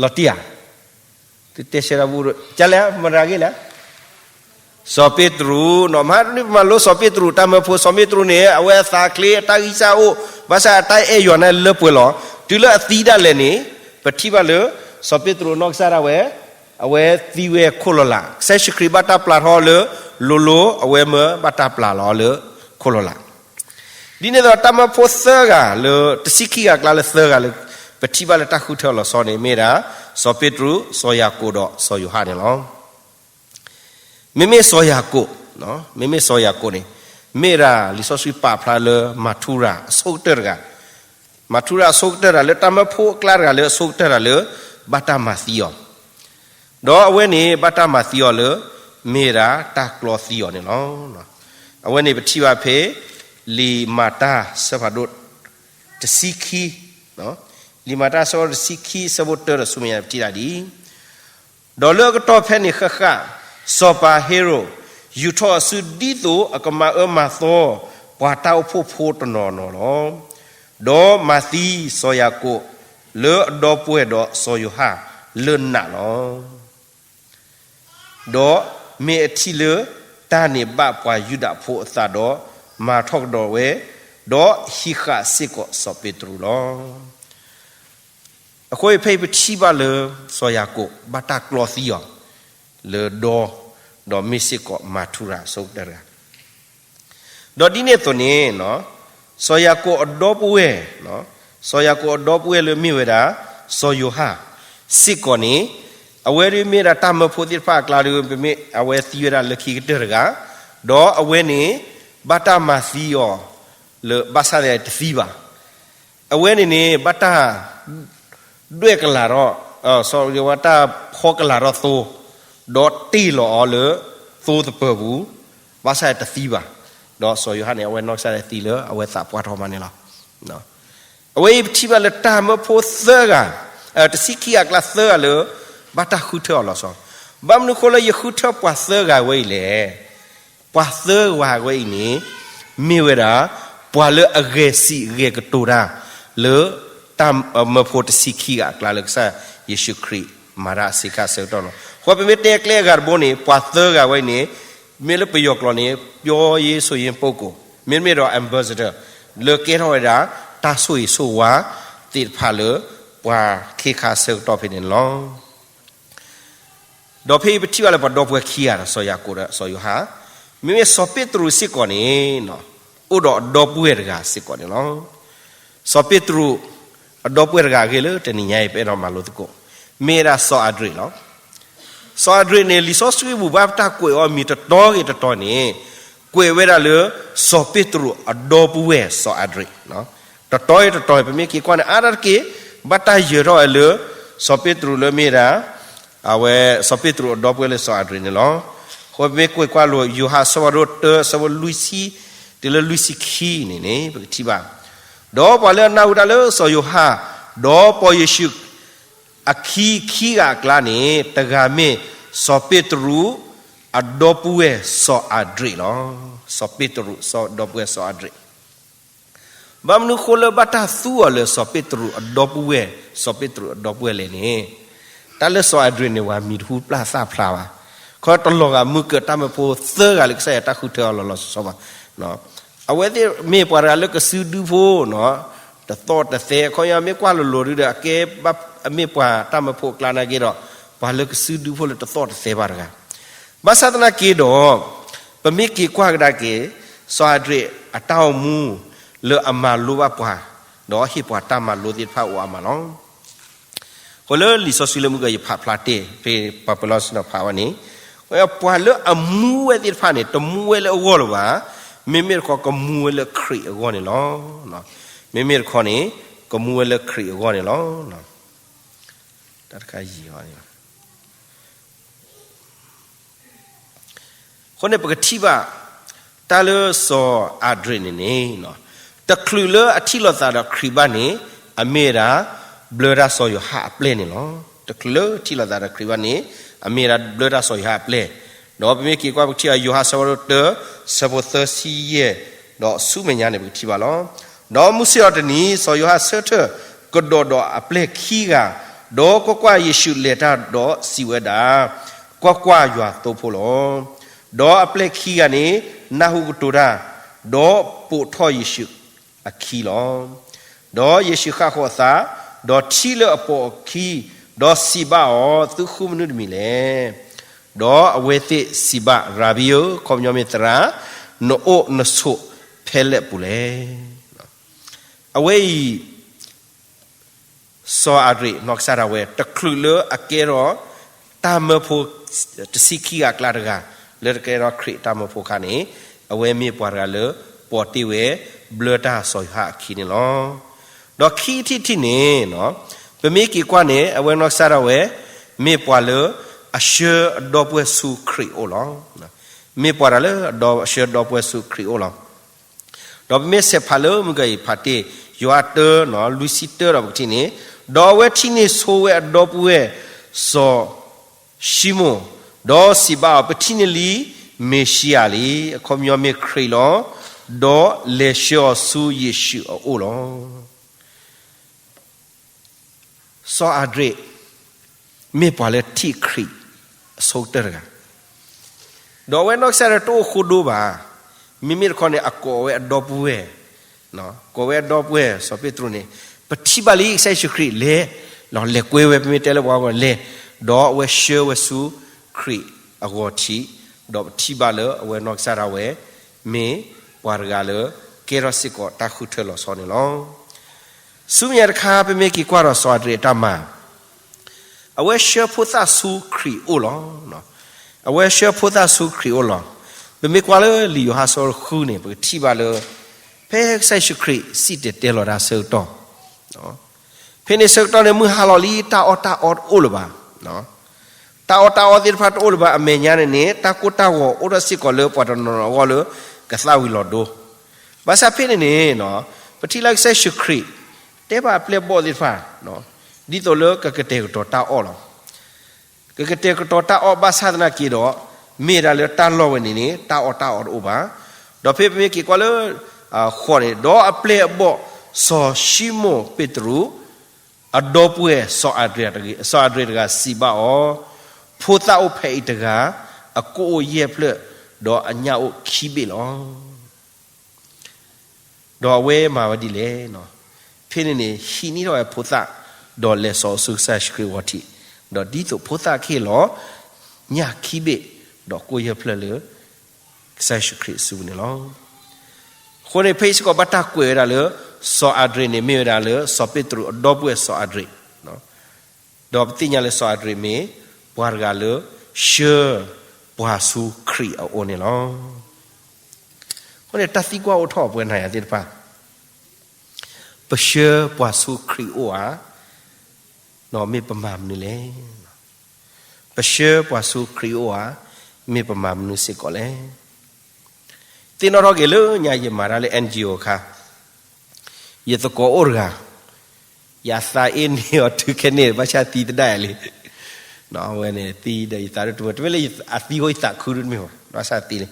ဧါ, သုတဲဆၢတၢ်ဘူၣ်, ကလဲၣ် မတၤတဂၤဂ့ၢ်လဲၣ်, စီၤပ့းတရူး, မဟါနွံပမၤလိစီၤပ့းတရူး တၢ်မၢဖိ စီၤပ့းတရူးန့ၣ် အဝဲအသးချ့ အတၢ်ဂံၢ်စၢ်အိၣ်, ဘၣ်ဆၣ်အတၢ်အဲၣ်ယွၤန့ၣ်လၢပှဲၤလီၤ. တုၤလၢအသံဒၣ်လဲာ်န့ၣ်, ပထံၣ်ဘၣ်လၢ စီၤပ့းတရူးအနီၢ်ကစၢ်ဒၣ်ဝဲ အဝဲသံဝဲခိၣ်လီၤလး, ကစၢ်ယ့ၣ်ၡူးခရံာ်ဘၣ်တၢ်ပျၢ်ထီၣ်လၢ လိၤလိၤ အဝဲမၢဘၣ်တၢ်ပျၢ်လီၤလၢခိၣ်လီၤလး ဒ်န့ၣ်အသိး တၢ်မၢဖိသၢဂၤလၢ တဆံခံဂၤအကျါလၢသၢဂၤလၢ ပထံၣ်ဘၣ်လၢတၢ်ဃုထၢအီၤလီၤဆီန့ၣ် မ့ၢ်ဒၣ် စီၤပ့းတရူး, စီၤယၤကိာ်ဒီးစီၤယိၤဟၣ်န့ၣ်လီၤ. မ့မ့ၢ်စီၤယၤကိာ်, မ့မ့ၢ်စီၤယၤကိာ်န့ၣ် မ့ၢ်ဒၣ်လံာ်စီဆှံပာ်ဖျါလၢ မၤထူရၤအဆိကတၢၢ်တဂၤ, မၤထူရၤအဆိကတၢၢ်တဂၤလၢတၢ်မၢဖိအကျါတဂၤလၢအဆိကတၢၢ်တဂၤလၢ ဘၣ်တၢ်မၤသံအီၤ ဒီးအဝဲန့ၣ် ဘၣ်တၢ်မၤသံအီၤလၢ မ့ၢ်ဒၣ်တၢ်ကျီသံအီၤန့ၣ်လီၤ. အဝဲန့ၣ်ပထံၣ်ဘၣ်ဖဲ လံာ်မၤတၢ်ဆၢဖးဒိၣ်တဆံခံ, လံာ်မၤတၢ်ဆၢဖးဒိၣ်တဆံခံ ဆၢဖိတၢဒီးဆူမဲာ်ညါ ပထံၣ်ဒၣ်ဒ်အံၤ, ဒီးလၢအကတီၢ်ဖဲန့ၣ်ဃၣ်ဃၣ်, စီၤပၤဟ့ရိၣ် ယူာ်ထီၣ်အစုဒ်သိးအကမၤအၢမၤသီ ပှၤတၢ်အိၣ်ဖှိၣ်ဖိတနီၤနီၤလီၤ. ဒီးမၤသံစီၤယၤကိာ်လၢအဒီပုၢ်ဝဲၢ်ဒီးစီၤယိၤဟၣ်လၢနးလီၤ. ဒီးမ့ၢ်အထံၣ်လၢတၢ်န့ၣ်ဘၣ်ပှၤယူဒၤဖိအသးဒီး မၤထီၣ်ကဒီးဝဲ, ဒီးဟံးဃာ်စ့ၢ်ကီးစီၤပ့းတရူးလီၤ. အဃိဖဲအံၤပထံၣ်ဘၣ်လၢ စီၤယၤကိာ်ဘၣ်တၢ်ကျီသံအီၤ လၢဒီ, ဒီးမ့ၢ်စ့ၢ်ကီးမၤထူရၤအဆိကတၢၢ်တဂၤ ဒီးဒ်န့ၣ်အသိးန့ၣ်, စီၤယၤကိာ်အဒီပုၢ်ဝဲၢ်, စီၤယၤကိာ်အဒီပုၢ်ဝဲၢ်လၢမ့ၢ်ဝဲဒၣ် စီၤယိၤဟၣ်စ့ၢ်ကီးန့ၣ်, အဝဲဒၣ်မ့ၢ်ဒၣ်တၢ်မၢဖိသ့ၣ်တဖၣ်အကျါဒီး ပမ့ၢ်အဝဲသံဝဲဒၣ်လၢခံကတၢၢ်တဂၤ, ဒီးအဝဲန့ၣ် ဘၣ်တၢ်မၤသံအီၤလၢဘၣ်ဆၣ်သနာ်က့တသံဘၣ်. အဝဲန့ၣ်န့ၣ် ဘၣ်တၢ် ဒွဲၣ်ကလၤထီၣ်, စီၤယိၤဟၣ်တၢ်ဖီကလၤထီၣ်သိ, ဒီးတ့ၢ်လီၤအီၤလၢသိသပၢၤပူၤ, ဘၣ်ဆၣ်တသံဘၣ်. ဒီးစီၤယိၤဟၣ်န့ၣ် အဝဲနီၢ်ကစၢ်ဒၣ်သံလၢအဝဲသးပှၢ်ထီၣ်မးန့ၣ်လီၤ. အဝဲအံၤပထံၣ်ဘၣ်လၢတၢ်မၢဖိသၢဂၤ, တဆံခံဂၤအကျါသၢဂၤလၢ ဘၣ်တၢ်ဃုထၢအီၤလီၤဆီ. ဘၣ်မနုၤဃိလၢယဃုထၢပှၤသၢဂၤဝဲအံၤလဲၣ်. ပှၤသၢဂၤဝဲအံၤန့ၣ် မ့ၢ်ဝဲဒၣ် ပှၤလၢအဂဲၤစံးဂဲၤကတိၤတၢ် လၢတၢ်မၢဖိတဆံခံဂၤအကျါလၢကစၢ်ယ့ၣ်ၡူးခရံာ်မၤတၢ်အဆ့ခါအဆၢကတီၢ်လီၤ. အဃိပမ့ၢ်တဲကျဲအဂၤတဘိန့ၣ် ပှၤသၢဂၤဝဲအံၤန့ၣ် မ့ၢ်လၢပယီၤကျိာ်န့ၣ် ပြောရေးဆိုခွင့်ပုဂ္ဂိုလ်, မ့တမ့ၢ်ဒီး ambassador လၢကဲထီၣ်ဝဲဒၣ် တၢ်ဆိၣ်ဂ့ၤဆိၣ်ဝါသ့ၣ်တဖၣ်လၢ ပှၤခ့ခါအဆၢကတီၢ်ဖဲန့ၣ်လီၤ. ဒီးဖဲအံၤပထံၣ်ဘၣ်လၢပှၤဒီပုၢ်ဝဲၢ်ခံဂၤဒီးစီၤယၤကိာ်ဒီးစီၤယိၤဟၣ်, မ့မ့ၢ်စီၤပ့းတရူးစ့ၢ်ကီးန့ၣ် အိၣ်ဒီးအဒီပုၢ်ဝဲၢ်တဂၤစ့ၢ်ကီးန့ၣ်လီၤ. စီၤပ့းတရူး အဒီပုၢ်ဝဲၢ်တဂၤအဂ့ၢ်လၢတနံၤညါအံၤ ပအဲၣ်ဒိးမၤလိသကိး, မ့ၢ်ဝဲဒၣ်စီၤအၤဒရ့းလီၤ. စီၤအၤဒရ့းန့ၣ် လံာ်စီဆှံပူၤဘၣ်တၢ်ကွဲးအီၤအမံၤတတီၤဂ့ၤတတီၤန့ၣ်, ကွဲးဝဲဒၣ်လၢ စီၤပ့းတရူးအဒီပုၢ်ဝဲၢ်စီၤအၤဒရ့း, တတီၤဂ့ၤတတီၤ ပမ့ၢ်က့ၤကွၢ်န့ၣ် အါတက့ၢ် ဘၣ်တၢ်ယၢၤထီၣ်ဝဲလၢ စီၤပ့းတရူးလၢမ့ၢ်ဒၣ် အဝဲ စီၤပ့းတရူးအဒီပုၢ်ဝဲၢ်လၢစီၤအၤဒရ့းန့ၣ်လီၤ. အဃိပမ့ၢ်ကွၢ်ကွၢ်လိာ် ယိၤဟၣ်အဆၢဖးဒိၣ်တၢ အဆၢဖိလွံၢ်ဆံ တုၤလၢလွံၢ်ဆံခံန့ၣ်န့ၣ် ပကထံၣ်ဘၣ်, ဒီးပှၤလၢအနၢ်ဟူတၢ်လၢစီၤယိၤဟၣ် ဒီးပိာ်ယ့ၣ်ၡူး အခံခံဂၤအကျါန့ၣ် တဂၤမ့ၢ်စီၤပ့းတရူး အဒီပုၢ်ဝဲၢ်စီၤအၤဒရ့းလီၤ. စီၤပ့းတရူး စီၤဒီပုၢ်ဝဲၢ်စီၤအၤဒရ့း ဘၣ်မနုၤဃိလၢဘၣ်တၢ်သူအီၤလၢစီၤပ့းတရူးအဒီပုၢ်ဝဲၢ်, စီၤပ့းတရူးအဒီပုၢ်ဝဲၢ်လဲၣ်န့ၣ်, တၢ်လၢစီၤအၤဒရ့းန့ၣ် ပှၤမံၤတဟူပျၢ်သၣ်ဖျါဘၣ်. ခီတလီၤဂာ်မုၢ်ကၢးတၢ်မၢဖိသၢဂၤလၢကစၢ်ယွၤတၢ်ဃုထၢအီၤလီၤလီၤဆီဆီဘၣ်. အဝဲသ့ၣ်မ့ၢ်ပှၤတဂၤလၢကစုဒုဖိ, တသီၣ်တသဲ, ခီပညီမ့ၢ်ကွၢ်လိၤလိၤဒုဒီး အကဲဘၣ် အမ့ၢ်ပှၤတၢ်မၢဖိအကျါနာ်က့ဒီး ပှၤလၢကစုဒုဖိလၢတသီၣ်တသဲဘၣ်တဂၤ ဘၣ်ဆၣ်သနာ်က့ဒီး, ပမ့ၢ်က့ၤကွၢ်ကဒါက့ၤ စီၤအၤဒရ့းအတၢ်အိၣ်မူ လၢအမၤလိဘၣ်ပှၤ, ဒီးဟ့ၣ်ပှၤတၢ်မၤလိသ့ၣ်တဖၣ်အိၣ်အါမးလီၤ. အဃိလၢလံာ်စီဆှံလၢမုၢ်ကၢၤယဖးဖျါတ့ၢ် ဖဲပှၤပၢၤလီၢ်ဆ့ၣ်နီၤဖးဝဲန့ၣ်, ပှၤလၢအမူဝဲသ့ၣ်တဖၣ်န့ၣ် တမူဝဲလၢအဂီၢ်လၢၤဘၣ်, မ့မ့ၢ်တခီကမူဝဲလၢခရံာ်အဂီၢ်န့ၣ်လီၤ. မ့မ့ၢ်တခီန့ၣ် ကမူဝဲလၢခရံာ်အဂီၢ်န့ၣ်လီၤ. တၢ်တခါယံၤအီၤန့ၣ် အဃိန့ၣ်ပကထံၣ်ဘၣ် တၢ်လၢစီၤအၤဒရ့းန့ၣ်န့ၣ်, တချုးလၢအထံၣ်လိာ်သးဒီးခရံာ်ဘၣ်န့ၣ်, အမ့ၢ်ဝဲဒၣ် ဘျၢတၢ်စီၤယိၤဟၣ်အပျဲၢ်န့ၣ်လီၤ. တချုးလၢထံၣ်လိာ်သးဒီးခရံာ်ဘၣ်န့ၣ်, အမ့ၢ်ဝဲဒၣ်ဘျၢတၢ်စီၤယိၤဟၣ်အပျဲၢ်, ဒီးပမ့ၢ်က့ၤကွၢ်ပကထံၣ်ဘၣ် ယိၤဟၣ်အဆၢဖးဒိၣ်တၢ အဆၢဖိသၢဆံယဲၢ်, ဒီးဆူမဲာ်ညါန့ၣ်ပကထံၣ်ဘၣ်လီၤ. ဒီးမုၢ်ဆ့ၣ်အီၤတနံၤ စီၤယိၤဟၣ်ဆၢထၢၣ်ကဒီးဒီးအပျဲၢ်ခံဂၤ, ဒီးကွၢ်ကွၢ်, ယ့ၣ်ၡူးလဲၤတၢ်ဒီးစံးဝဲဒၣ်, ကွၢ်ကွၢ်, ယွၤသိဖိလီၤ. ဒီးအပျဲၢ်ခံဂၤန့ၣ် နၢ်ဟူကတိၤတၢ်, ဒီးပိာ်ထီၣ်ယ့ၣ်ၡူးအခံလီၤ. ဒီးယ့ၣ်ၡူးဃၣ်ဃီၤအသး, ဒီးထံၣ်လၢအပိာ်အခံ, ဒီးစံးဘၣ်အီၤ, သုဃုမနုၤတမံၤလဲၣ်. ဒီးအဝဲသ့ၣ်စံးဘၣ်, ရၤဘံဧၢ, ခီပညီမ့ၢ်သရၣ်, နအိၣ်နဆိးဖဲလဲၣ်ပူၤလဲၣ်. အဝဲအံၤ စီၤအၤဒရ့းနီၢ်ကစၢ်ဒၣ်ဝဲ တချုးလၢအကဲထီၣ် တၢ်မၢဖိ တဆံခံဂၤအကျါတဂၤ လၢတကဲထီၣ်ခရံာ်တၢ်မၢဖိအခါန့ၣ်, အဝဲမ့ၢ်ပှၤတဂၤလၢ ပိာ်တ့ၢ်ဝဲ ဘျၢတၢ်စီၤယိၤဟၣ်အခံန့ၣ်လီၤ. ဒီးခံထံၣ်တထံၣ်န့ၣ်, ပမ့ၢ်က့ၤကွၢ်န့ၣ် အဝဲနီၢ်ကစၢ်ဒၣ်ဝဲ မ့ၢ်ပှၤလၢအဆှၢအဒီပုၢ်ဝဲၢ်ဆူခရံာ်အအိၣ်လီၤ. မ့ၢ်ပှၤတဂၤလၢအဆှၢအဒီပုၢ်ဝဲၢ်ဆူခရံာ်အအိၣ်လီၤ. ဒီးပမ့ၢ်ဆဲးဖးလၢမုၢ်ကၢၤအံၤဖးတ့ၢ် ယိၤဟၣ်တၢ လွံၢ်ဆံတၢဒီးပကထံၣ်န့ၣ်, ဒီးအဝဲထံၣ်န့ၢ်ဆိဝဲအဒီပုၢ်ဝဲၢ်စီၤၡံမိၣ်, ဒီးစံးဘၣ်အီၤ, ပထံၣ်န့ၢ်လံ မ့ၤၡံယၤလံ, အခီပညီမ့ၢ်ခရံာ်လီၤ. ဒီးလဲၤဆှၢအီၤဆူယ့ၣ်ၡူးအအိၣ်လီၤ. စီၤအၤဒရ့း မ့ၢ်ပှၤလၢထံၣ်ခရံာ်အဆိကတၢၢ်တဂၤ, ဒီးအဝဲနီၢ်ကစၢ်ဒၣ်တအိၣ်ဃိဒိဘၣ်. မ့မ့ၢ်တခီန့ၣ် အကိးဝဲအဒီပုၢ်ဝဲၢ်, ကိးဝဲအဒီပုၢ်ဝဲၢ်စီၤပ့းတရူးန့ၣ်, ပထံၣ်ဘၣ်လံကစၢ်ယ့ၣ်ၡူးခရံာ်လဲၤ, ဒီးလဲၤကွဲဝဲ ပမ့ၢ်တဲလၢပှၤဂီၢ်လဲၤ, ဒီးအဝဲဆှၢဝဲဆူခရံာ်အဂီၢ်ထံး, ဒီးပထံၣ်ဘၣ်လၢအဝဲနီၢ်ကစၢ်ဒၣ်ဝဲ မ့ၢ်ပှၤတဂၤလၢ ကဲထီၣ်စ့ၢ်ကီးတၢ်ဃုထၢလီၤဆီန့ၣ်လီၤ. ဆူမဲာ်ညါတခါ ပမ့ၢ်က့ၤကွၢ်ဒီးစီၤအၤဒရ့းအတၢ်မၤ, အဝဲဆှၢဖိသၣ်ဆူခရံာ်အိၣ်လီၤ. အဝဲဆှၢဖိသၣ်ဆူခရံာ်အိၣ်လီၤ. ပမ့ၢ်ကွၢ်လၢလံာ်ယိၤဟၣ်အဆၢဒိၣ်ဃုန့ၣ် ပကထံၣ်ဘၣ်လၢ ဖဲကစၢ်ယ့ၣ်ၡူးခရံာ်စံၣ်တဲၤတဲလီၤတၢ်ဆၢကတီၢ် ဖဲန့ၣ်ဆၢကတီၢ်န့ၣ် မုၢ်ဟါလီၤလံ တၢ်အီၣ်တၢ်အီတအိၣ်လၢၤဘၣ်. တၢ်အီၣ်တၢ်အီသ့ၣ်တဖၣ်တအိၣ်လၢၤဘၣ် အမဲာ်ညါန့ၣ်န့ၣ် တၢ်ကိၢ်တၢ်ဂီၤအိၣ်ထီၣ်စ့ၢ်ကီးလၢပှၤတနီၤနီၤအဂီၢ်လၢ ကသၣ်ဝံၤလီၤဒိ. ဘၣ်ဆၣ်ဖဲန့ၣ်န့ၣ် ပထံၣ်လၢကစၢ်ယ့ၣ်ၡူးခရံာ် တဲဘၣ်အပျဲၢ်အဘီၣ်သ့ၣ်တဖၣ် ဒ်သိးလၢကကတဲာ်ကတီၤတၢ်အီၣ်လီၤ. ကကတဲာ်ကတီၤတၢ်အီၣ်ဘၣ်ဆၣ်သနာ်က့ဒီး မ့ၢ်ဝဲဒၣ်လၢတၢ်လီၢ်ဝဲန့ၣ်န့ၣ် တၢ်အီၣ်တၢ်အီတအိၣ်ဘၣ်. ဒီးဖဲပမ့ၢ်က့ၤကွၢ်လၢ ဃိးန့ၣ် ဒီးအပျဲၢ်အဘီၣ် စီၤၡံမိၣ်ပ့းတရူး အဒီပုၢ်ဝဲၢ် စီၤအၤဒြ့းတဂၤစံးဘၣ်အီၤ, ဖိသၣ်အိၣ်ဖဲအံၤတဂၤ, အကိၣ်အိၣ်ယဲၢ်ဖျၢၣ်, ဒီးအညၣ်အိၣ်ခံဘ့ၣ်လီၤ. ဒီးအဝဲမၤဝဲဒ်လဲၣ်. ဖဲန့ၣ်န့ၣ် ဟံးန့ၢ်ထီၣ်ဝဲဖိသၣ်, ဒီးလဲၤစိာ်ဆူကစၢ်ယ့ၣ်ၡူးခရံာ်အဂီၢ်ထံး, ဒီးဒ်သိးဖိသၣ်ကဟ့ၣ်လီၤ ညၣ်ခံဘ့ၣ်, ဒီးကိၣ်ယဲၢ်ဖျၢၣ်လၢ ကစၢ်ယ့ၣ်ၡူးခရံာ်အစုပူၤန့ၣ်လီၤ. အဃိန့ၣ် ဖဲအံၤစ့ၢ်ကီးဘၣ်တၢ်ကွဲးဝဲဒၣ်လၢ စီၤအၤဒြ့းန့ၣ် မ့ၢ်ဝဲဒၣ်လၢစီၤပ့းတရူးအဒီပုၢ်ဝဲၢ်စီၤအၤဒြ့း, ဒီးပသ့ၣ်ညါလၢစီၤအၤဒြ့းမ့ၢ် ပှၤတဂၤလၢ ဆှၢ ပှၤဆူခရံာ်အအိၣ်န့ၣ်လီၤ. အဃိန့ၣ် တၢ်သံကွၢ်အိၣ်ထီၣ်ပဝဲနၤယၤသ့ၣ်တဖၣ်, ပဆှၢပှၤဆူခရံာ်အိၣ်ဧါ, မ့ၢ်ပမၤမနုၤလဲၣ်. ပဆှၢပှၤဆူခရံာ်အိၣ်ဧါ, မ့ၢ်ပမၤမနုၤစ့ၢ်ကီးလဲၣ်. သ့ၣ်နီၣ်ထီၣ်က့ၤလၢညါယမၤတၢ်လၢ NGO အခါ, ယသကိးအိၣ်တဂၤ, ယသးအ့န့ၢ်အီၤတုၤခဲန့ၣ် ဘၣ်ဆၣ်သံသဒၣ်ယၤလံ. အဝဲန့ၣ်သံဒီးယသးဒိၣ်တမုာ်, တမ့ၢ်လၢအသံအဃိယသးခုဒိၣ်တမ့ၢ်ဘၣ်, ဘၣ်ဆၣ်သံလံ.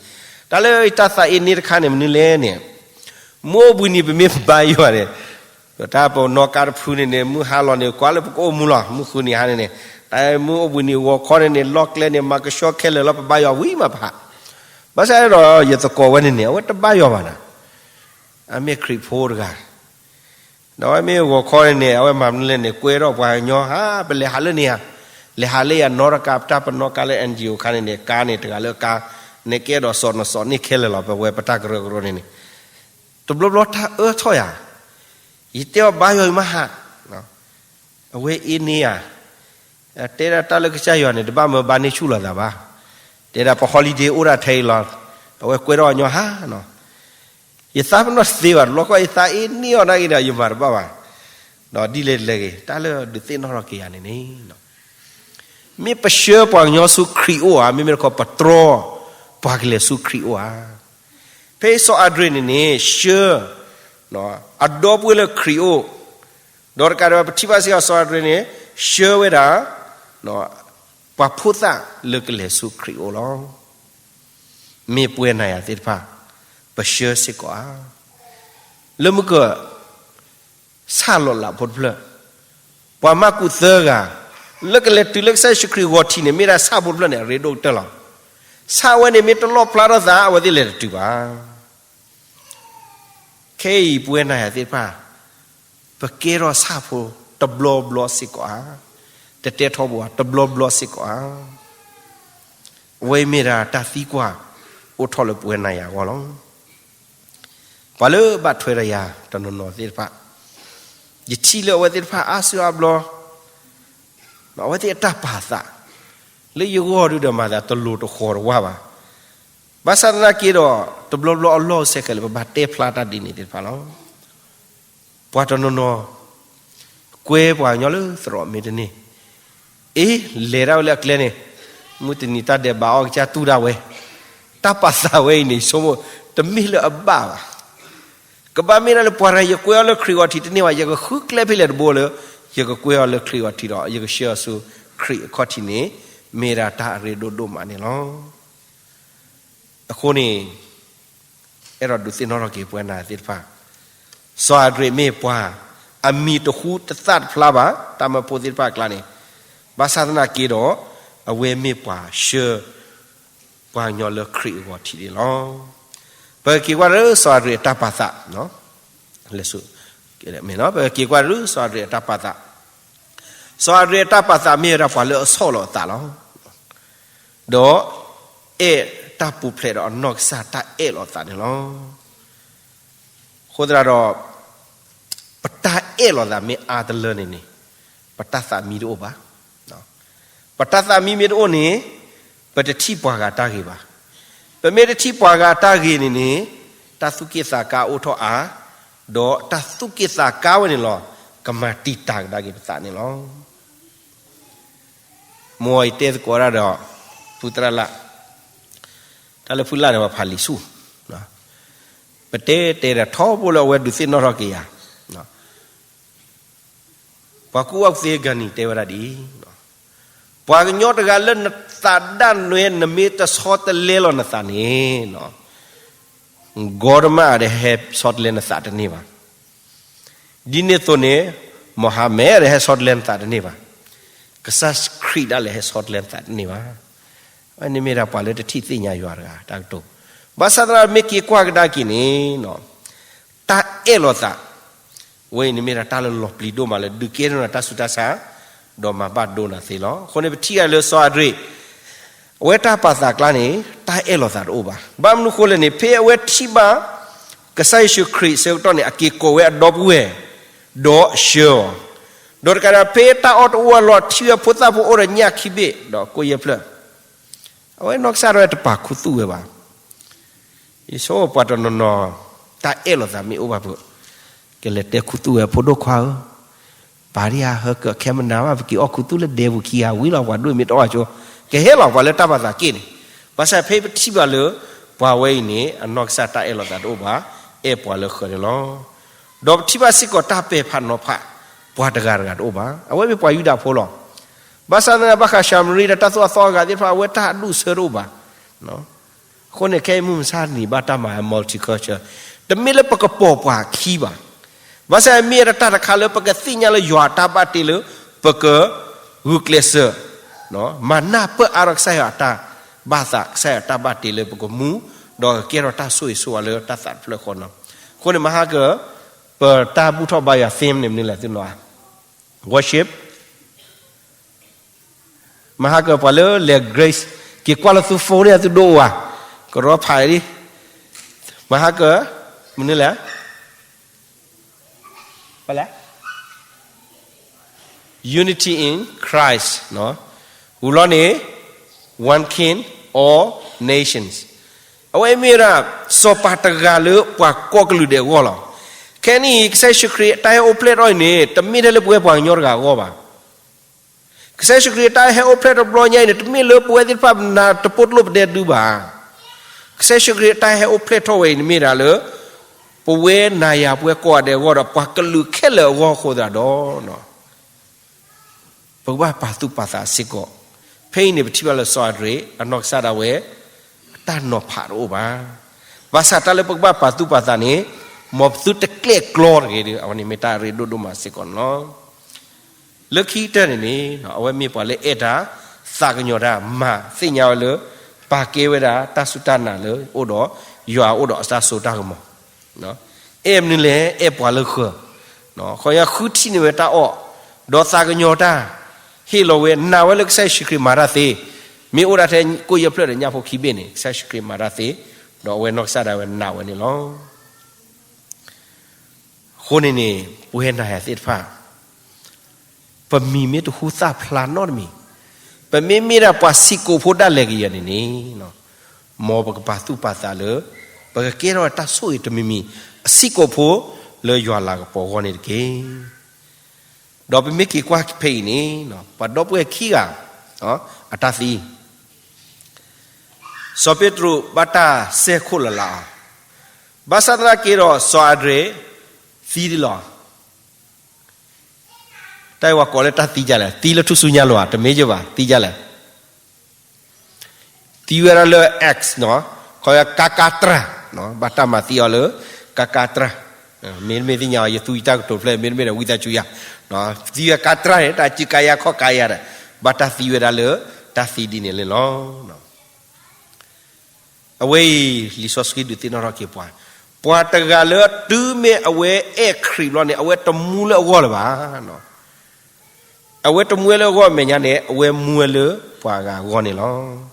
တၢ်လၢယတၢ်သးအ့န့ၢ်တခါန့ၣ် မနုၤလဲၣ်န့ၣ်, မုၢ်အိၣ်ဘှံးနံၤပမ့ၢ်ဘါယွၤန့ၣ်, တၢ်ပနီၣ်ကါတဖုန့ၣ်န့ၣ် မုၢ်ဟါလီၤန့ၣ် ကွၢ်လၢပကအိၣ်မူလီၤ, မုၢ်ဃုနံၤဟါန့ၣ်န့ၣ်, တၢ်မုၢ်အိၣ်ဘှံးနံၤဂီၤခီန့ၣ်န့ၣ် လီၢ်ကျဲန့ၣ် မၤကဆှီခဲလၢာ်လီၤ ပဘါယွၤဝံၤမးဖး. ဘၣ်ဆၣ်ဒီးယသကိးဝဲန့ၣ်န့ၣ် အဝဲတဘါယွၤဘၣ်နၤ, အမ့ၢ်ခရံာ်ဖိတဂၤ ဒီးအဝဲမ့ၢ်ဂီၤခီန့ၣ်န့ၣ် အဝဲမၤမနုၤလဲၣ်န့ၣ် ကွဲထီၣ်ပှၤကညီဟါ, ပလဲၤဟးလၢန့ၣ်ဧါ, လဲၤဟးလၢယၤနီတကး, ပတၢ်ပနီၣ်ကါလၢ NGO အခါန့ၣ်န့ၣ် ကါန့ၣ်တဂၤလၢကါ, နကအဲၣ်ဒိးစိာ်နစိာ်န့ၢ်ခဲလၢာ်လီၤ, ပဝဲပတၢ်ကရၢကရိန့ၣ်န့ၣ်, တဘျီဘျီတၢ်အၢထီၣ်ယၤ, ယတဲအီၤဘါယွၤအံၤမးဟး, အဝဲအ့န့ၢ်ဧါ, တဲဒၣ်တၢ်လၢကစၢ်ယွၤန့ၣ် တဘၣ်မၢဘါန့ၢ်ဆူၣ်လိာ်သးဘၣ်, တဲဒၣ်ပ holiday အိၣ်ဒၣ်ထဲအံၤလီၤ, အဝဲကွဲထီၣ်အညီဟါနီၤ. ယသးပနီၣ်တသ့ဘၣ်, တဘျီဃီယသးအ့န့ၢ်အီၤနာ်က့ဒီး ယမၤတဘၣ်ဘၣ်, ဒီးဒ်လဲၣ်တလဲၣ်ဂ့ၤ တၢ်လၢဒုးသ့ၣ်နီၣ်ထီၣ်က့ၤယၤန့ၣ်န့ၣ်, မ့ၢ်ပဆှၢပှၤကညီဆူခရံာ်အိၣ်ဧါ, မ့မ့ၢ်တခီပတြီပှၤကလဲၤဆူခရံာ်အိၣ်ဧါ. ဖဲစီၤအၤဒြ့းန့ၣ်န့ၣ် ဆှၢ အဒီပုၢ်ဝဲၢ်လၢခရံာ်အိၣ်, ဒီးတကးဒံးဘၣ် ပထံၣ်ဘၣ်စ့ၢ်ကီးစီၤအၤဒြ့းန့ၣ် ဆှၢဝဲဒၣ် ပှၤဖိသၣ်လၢကလဲၤဆူခရံာ်အိၣ်လီၤ. မ့ၢ်ပဝဲနၤယၤသ့ၣ်တဖၣ် ပဆှၢစ့ၢ်ကီးဧါ. လၢမုၢ်က ဆၣ်လီၤလးဖိတဖျၢၣ်, ပှၤမၢ်ကူးသၢဂၤ လၢကလဲၤတုၤလၢကစၢ်ယ့ၣ်ၡူးခရံာ်ဂီၤထံးန့ၣ် မ့ၢ်ဒၣ်ဆၣ်ဖိတဖျၢၣ်န့ၣ် အရ့ဒိၣ်ကတၢၢ်လီၤ. ဆၣ်ဝဲန့ၣ်မ့ၢ်တလီၣ်ဖျါထီၣ်သး အဝဲသ့ၣ်လဲၤတတုၤဘၣ်. ခဲအံၤပဝဲနၤယၤသ့ၣ်တဖၣ် ပကဲထီၣ်ဆၣ်ဖိတဘျီဘျီစ့ၢ်ကီးဧါ. တတဲထီဘိဧါ, တဘျီဘျီစ့ၢ်ကီးဧါ. အဝဲမ့ၢ်ဒၣ်တၢ်သံကွၢ်အိၣ်ထီၣ်လၢပဝဲနၤယၤအဂီၢ်လီၤ. ပှၤလၢဘၣ်ထွဲဒီးယၤတနီၤနီၤသ့ၣ်တဖၣ်, ယထံၣ်လၢအဝဲသ့ၣ်တဖၣ်အါစုအါဘျီ, အဝဲသ့ၣ်အတၢ်ပာ်သး လၢယဂီၢ်ဒုဒီးမၤသးတလိၤတဃီၤတဝါဘၣ်. ဘၣ်ဆၣ်သနာ်က့ဒီး တဘျီဘျီအလီၢ်အိၣ်စဲခဲလၢာ် ပဘၣ်တဲဖျါတၢ်ဒ်န့ၣ်သ့ၣ်တဖၣ်လီၤ. ပှၤတနီၤနီၤ ကွဲပှၤကညီလၢသရိာ်မ့ၢ်တန့ၢ်, အ့ လဲၤဒၣ်ဝဲလၢအကျဲန့ၣ်, မုၢ်တနံၤတၢ်ဒဲးဘးအီၣ်ကစၢ်တူၢ်ဒၣ်ဝဲ, တၢ်ပာ်သးဝဲအံၤန့ၣ် ဆိကမိၣ် တမ့ၢ်လၢအဘၣ်ဘၣ်. ကဘၣ်မ့ၢ်ဒၣ်လၢပှၤတဂၤ ယကွဲအီၤလၢခရံာ်ဂီၤထံးတန့ၢ်ဘၣ်, ယကဃုကျဲဖဲလဲၣ်တဘိလၢ ယကကွဲအီၤလၢခရံာ်ဂီၤထံးဒီး ယကဆှၢအီၤဆူခရံာ်အခီၣ်ထံးန့ၣ် မ့ၢ်ဒၣ်တၢ်အရ့ဒိၣ်ဒိၣ်မးန့ၣ်လီၤ. အဃိန့ၣ် အဲၣ်ဒိးဒုးသ့ၣ်နီၣ်ထီၣ်က့ၤပဝဲနၤသ့ၣ်တဖၣ်, စီၤအၤဒြ့းမ့ၢ်ပှၤ အမံၤတဟူတသၣ်တဖျါဘၣ် တၢ်မၢဖိသ့ၣ်တဖၣ်အကျါန့ၣ်, ဘၣ်ဆၣ်သနာ်က့ဒီး အဝဲမ့ၢ်ပှၤဆှၢ ပှၤကညီလၢခရံာ်အဂီၤထံးန့ၣ်လီၤ. ပကက့ၤကွၢ်ဒၣ်စီၤအၤဒြ့းအတၢ်ပာ်သး, ပကက့ၤကွၢ်ဒၣ်စီၤအၤဒြ့းအတၢ်ပာ်သး, စီၤအၤဒြ့းအတၢ်ပာ်သးမ့ၢ်ဝဲဒၣ်ပှၤလၢအဆီၣ်လီၤအသးလီၤ. ဒီး အဲၣ်တၢ်ပူၤဖျဲးဒီးအနီၢ်ကစၢ်တၢ်အဲၣ်လီၤအသးန့ၣ်လီၤ. အဃိသတးဒီး ပတၢ်အဲၣ်လီၤသးမ့ၢ်အါတလၢန့ၣ်န့ၣ် ပတၢ်သးမံတအိၣ်ဘၣ်. ပတၢ်သးမံမ့ၢ်တအိၣ်န့ၣ် ပတထံၣ်ပှၤဂၤတၢ်ဂ့ၤဘၣ်. ပမ့ၢ်တထံၣ်ပှၤဂၤတၢ်ဂ့ၤန့ၣ်န့ၣ် တၢ်သူၣ်က့ၣ်သးကါအိၣ်ထီၣ်အါ, ဒီးတၢ်သူၣ်က့ၣ်သးကါဝဲန့ၣ်လီၤ ကမၤတံာ်တာ်ကဒါက့ၤပသးန့ၣ်လီၤ. မ်ယတဲသကိးတၢ်ဒီး ဖုသရၣ်လၢ်, တၢ်လၢဖုလၢ်န့ၣ် ပှၤဖးလံာ်ဆူၣ်, ပတဲတဲဒီးထီဘိလၢအဝဲဒုးသ့ၣ်နီၣ်ထီၣ်က့ၤယၤ, ပှၤကူၣ်ဘၣ်ကူၣ်သ့ဂၤနံၤတဲဝဲဒၣ်ဒ်အံၤ, ပှၤကညီတဂၤလၢနသးဒၣ်နဲ နမ့ၢ်တဆီတလဲလီၤနသးန့ၣ်, ဂေါတမဒီးဟဲဆီတလဲနသးတန့ၢ်ဘၣ်. ဒ်န့ၣ်အသိးန့ၣ် မူၤဟၤမဲးဒီး ဟဲဆီတလဲနသးတန့ၢ်ဘၣ်. ကစၢ်ခရံာ်ဒၣ်လဲာ်ဟဲဆီတလဲနသးတန့ၢ်ဘၣ်. အဝဲန့ၣ်မ့ၢ်ဒၣ်ပှၤလၢတထံၣ်သ့ၣ်ညါယွၤတဂၤတၢ်ကတိၤ, ဘၣ်ဆၣ်သနာ်မ့ၢ်က့ၤကွၢ်ကဒါက့ၤန့ၣ် တၢ်အဲၣ်လီၤသး ဝဲအံၤန့ၣ်မ့ၢ်ဒၣ်တၢ်လၢလီၤပျံၤဒိၣ်မးလၢဒုးကဲထီၣ်နၤတၢ်ဆူးတၢ်ဆါ, ဒီးမၤဘၣ်ဒိနၤသ့လီၤ. အဃိန့ၣ်ပထံၣ်အီၤလၢစီၤအၤဒရ့း အဝဲတၢ်ပာ်သးကျါန့ၣ် တၢ်အဲၣ်လီၤသးတအိၣ်ဘၣ်. ဘၣ်မနုၤဃိလဲၣ်န့ၣ် ဖဲအဝဲထံၣ်ဘၣ် ကစၢ်ယ့ၣ်ၡူးခရံာ်ဆၢကတီၢ်န့ၣ် အက့ၤကိးဝဲအဒီပုၢ်ဝဲၢ် ဒီးဆှၢအီၤ, ဒီးတကးဒံး ဖဲတၢ်အီၣ်တအိၣ်အလီၢ် ထံၣ်ဝဲဖိသၣ်ဖိအိၣ်ဒီးညၣ်ခံဘ့ၣ်ဒီးကိၣ်ယဲၢ်ဖျၢၣ်, အဝဲနီၢ်ကစၢ်ဒၣ်ဝဲတပာ်ခူသူၣ်ဝဲဘၣ်. ယဆိပှၤတနီၤနီၤ တၢ်အဲၣ်လီၤသးမ့ၢ်အိၣ်ဘၣ်ဖုး, ကလဲၤတဲခူသူၣ်ဝဲ ဖိဒိၣ်ခွါဧၢ, ပာ်ဒံးဧါ ဟဲကခဲမနၤဘၣ် ပက့ၤအီၣ်ခူသူၣ်လၢဒဲပူၤခံဂၤဝံၤလီၤ ပှၤဒိၣ်မ့ၢ်တအီၣ်ဆိ, ကဟဲလီၤပှၤလၢတၢ်ပာ်သးက့ၣ်န့ၣ်, ဘၣ်ဆၣ်ဖဲပထံၣ်ဘၣ်လၢ ပှၤဝဲအံၤန့ၣ် အနီၢ်ကစၢ်တၢ်အဲၣ်လီၤသးတအိၣ်ဘၣ်, အဲၣ်ပှၤလၢဃၢၤန့ၣ်လီၤ. ဒီးပထံၣ်ဘၣ်စ့ၢ်ကီးတၢ်ပဲာ်ဖးနီၤဖး ပှၤတဂၤတဂၤတအိၣ်ဘၣ်. အဝဲမ့ၢ်ပှၤယူဒၤဖိလီၤ. ဘၣ်ဆၣ်သနာ်ဘၣ်ဃးၡၤမရံဒီးတၢ်သိၣ်အသီအဂၤသ့ၣ်တဖၣ် အဝဲတၢ်အဒူၣ်အဆၢတအိၣ်ဘၣ်. အဃိန့ၣ် ခဲအံၤမုၢ်မဆါတနံၤဘၣ်တၢ်မၤ multicultural, တမ့ၢ်လၢပကပိာ်ပှၤခံဘၣ်. ဘၣ်ဆၣ်မ့ၢ်ဝဲဒၣ်တၢ်တခါလၢပကသ့ၣ်ညါလၢယွၤအတၢ်ဘၣ်တ့လၢ ပကဂုာ်ကျဲးစၢး မၤနၢ်ပၢၢ်အါထီၣ်ကစၢ်ယွၤအတၢ်ဘၣ်သး ကစၢ်ယွၤအတၢ်ဘၣ်တ့လၢပကမူ, ဒီးကကဲထီၣ်တၢ်ဆိၣ်ဂ့ၤဆိၣ်ဝါလၢတၢ်သးတဖျၢၣ်ဃီနီၤ. အဃိန့ၣ် မဟါက ပတၢ်ဘူၣ်ထီၣ်ဘါယွၤ theme န့ၣ်မနုၤလဲၣ်သုနီၤ, worship, မဟါကပှၤလၢလဲၤ Grace က့ၤကွၢ်လၢသု phone န့ၣ် သုဒိအိၣ်ဧါ, ကရီဖးလံ, မဟါက မနုၤလဲၣ်, ပလဲၣ်, Unity in Christ, ဝူၤလီၤန့ၣ် One King, All Nations, အဝဲမ့ၢ်ဝဲဒၣ် စီၤပၤတဂၤလၢပှၤကိးကလုာ်ဒဲးအဂီၢ်လီၤ. ခဲကနံၣ်အံၤ ကစၢ်ယ့ၣ်ၡူးခရံာ်တၢ်ဟဲအိၣ်ဖျဲၣ်ထီၣ်အံၤန့ၣ် တမ့ၢ်ထဲလၢပဝဲပှၤကညီတဂၤအဂီၢ်ဘၣ်. ကစၢ်ယ့ၣ်ၡူးခရံာ်အတၢ်ဟဲအိၣ်ဖျဲၣ်ထီၣ်တဘျီညါအံၤန့ၣ် တမ့ၢ်လၢပဝဲသ့ၣ်တဖၣ်နၤတပိၢ်တလိၣ်ပဒဲဒုဘၣ်. ကစၢ်ယ့ၣ်ၡူးခရံာ်အတၢ်ဟဲအိၣ်ဖျဲၣ်ထီၣ်ဝဲအံၤန့ၣ်မ့ၢ်ဒၣ်လၢ ပဝဲနၤယၤပဝဲကိးဂၤဒဲးအဂီၢ်ဒီး ပှၤကလုာ်ခဲလၢာ်အဂီၢ်အဃိသတးဒီး ပကဘၣ်ပာ်သူၣ်ပာ်သးစ့ၢ်ကီး. ဖဲအံၤန့ၣ် ပထံၣ်ဘၣ်လၢစီၤအၤဒရ့း အနီၢ်ကစၢ်ဒၣ်ဝဲ အတၢ်နီၤဖးတအိၣ်ဘၣ်. ဘၣ်ဆၣ်တၢ်လၢပကဘၣ်ပာ်သူၣ်ပာ်သးန့ၣ် မ်ပသုတကျဲၣ်ကျီတဂ့ၤဒီး အဝဲန့ၣ်မ့ၢ်တၢ်ရ့ဒိၣ်ဒိၣ်မးစ့ၢ်ကီးန့ၣ်လီၤ. လၢခံကတၢၢ်န့ၣ်န့ၣ် အဝဲမ့ၢ်ပှၤလၢအဲၣ်တၢ် သးကညီၤတၢ် မၤသ့ၣ်ညါဝဲလၢ ပာ်ကဲဝဲဒၣ်တၢ်စူၢ်တၢ်နာ်လၢအိၣ်ဒီး ယွၤအိၣ်ဒီးအတၢ်စိတၢ်ကမီၤ အဲၣ်မနုၤလဲၣ် အဲၣ်ပှၤလၢဃၢၤ, ဃီယဃုထံၣ်န့ၢ်ဝဲတၢ်အီၣ်, ဒီးသးကညီၤတၢ်, ဟ့ၣ်လီၤဝဲနာ်ဝဲလၢကစၢ်ယ့ၣ်ၡူးခရံာ်မၤတၢ်သ့, မ့ၢ်အိၣ်ဒၣ်ထဲကိၣ်ယဲၢ်ဖျၢၣ်ဒီးညၣ်ဖိခံဘ့ၣ်န့ၣ် ကစၢ်ယ့ၣ်ၡူးခရံာ်မၤတၢ်သ့, ဒီးအဝဲနီၢ်ကစၢ်ဒၣ်ဝဲနာ်ဝဲန့ၣ်လီၤ. အဃိန့ၣ်န့ၣ် ပဝဲနၤယၤသ့ၣ်တဖၣ် ပမံၤမ့ၢ်တဟူသၣ်ဖျါနီတမံၤ, ပမ့မ့ၢ်ဒၣ်ပှၤစံးကိာ်ဖိဒၣ်လဲာ်ကယဲၢ်န့ၣ်န့ၣ်, မ်ပကပာ်သူၣ်ပာ်သးလၢ ပကကဲထီၣ်တၢ်ဆိၣ်ဂ့ၤတမံၤမံၤ အစံးကိာ်ဖိလၢယွၤလၤကပီၤအဂီၢ်န့ၣ်တက့ၢ်. ဒီးပမ့ၢ်က့ၤကွၢ်ဖဲအံၤန့ၣ် ပှၤဒီပုၢ်ဝဲၢ်ခံဂၤ အတၢ်သံ စီၤပ့းတရူးဘၣ်တၢ်စဲးခိၣ်လၢ်လၢ်အီၤ, ဘၣ်ဆၣ်သနာ်က့ဒီး စီၤအၤဒြ့း သံဒ်လီၤ. တၢ်အံၤပှၤကိးလၢတၢ်သံဒ်လဲၣ်, သံလၢထူၣ်စုညါလိၤဧါ, တမ့ၢ်ယဘၣ်, သံဒ်လဲၣ်. သံဝဲဒၣ်လၢ X နီၤ, ခီကါကါတြၢ်, ဘၣ်တၢ်မၤသံအီၤလၢ ကါကါတြၢ်, မ့တမ့ၢ်သ့ၣ်ညါအီၤ ယသူယတၢ်ကတိၤဖျဲၣ် မ့တမ့ၢ်ဒီးဝံသးစူၤယၤ, သံဝဲကါတြၢ်န့ၣ် တၢ်စုကါယါခီၣ်ကါယါဒီး ဘၣ်တၢ်သံဝဲဒၣ်လၢ တၢ်သံဒ်န့ၣ်လီၤ. အဝဲအံၤ လံာ်စီဆှံဒုးသ့ၣ်နီၣ်ထီၣ်က့ၤပှၤ, ပှၤတဂၤလၢတုၤမ့ၢ်အဝဲအဲၣ်ခရံာ်ဘျီန့ၣ် အဝဲတမူလၢအဂီၢ်လၢၤဘၣ်. အဝဲတမူဝဲလၢအဂီၢ်အမဲာ်ညါန့ၣ် အဝဲမူဝဲလၢပှၤဂၤအဂီၢ်န့ၣ်လီၤ.